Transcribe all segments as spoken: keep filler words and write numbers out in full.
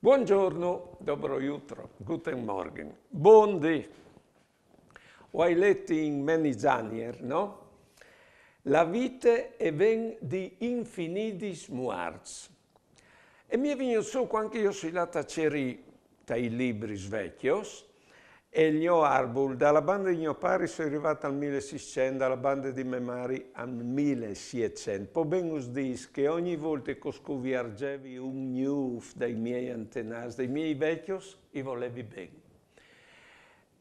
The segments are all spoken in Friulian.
Buongiorno, dobro jutro, guten Morgen, bon dì. O ai let in Mänizanier, no? La vite e ven di infinidis muarts. E mi è vignût sù cuant che jo o soi lât a ceri tai libris vecjos, e il gno arbul, da la bande di gno pari o soi rivât al mil e sîscent, da la bande di mê mari al mil e sietcent. Po ben us dîs che ogni volte che o scuvierzevi un gnûf dai miei antenâts, dai miei vecjos, i volevi ben.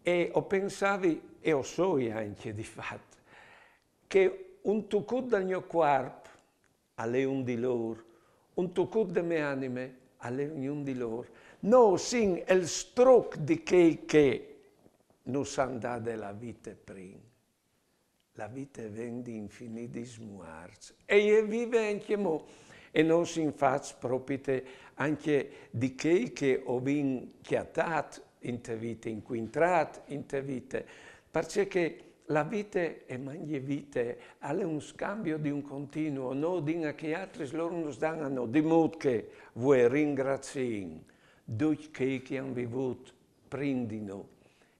E o pensavi, e o soi ancje di fat, che un tocut dal gno cuarp al è un di lôr, un tocut de mê anime al è ognun di lôr. Nô o sin il struc di chei che nus àn dade la vite prin. La vite e ven di infinidis muarts. E e je vive ancjemò. E nô o sin fats propite ancje di chei che o vin cjatât inte vite, incuintrât inte vite, parcè che la vite e mangje vite, al è un scambio di un continuo, nô o din a chei altris, lôr nus dan a nô, di mût che vuê o ringraziìn ducj chei che a àn vivût prin di nô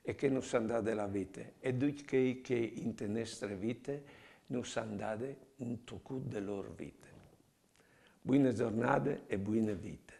e che nus àn dade la vite, e ducj chei che inte nestre vite nus àn dade un tocut de lôr vite. Buine zornade e buine vite.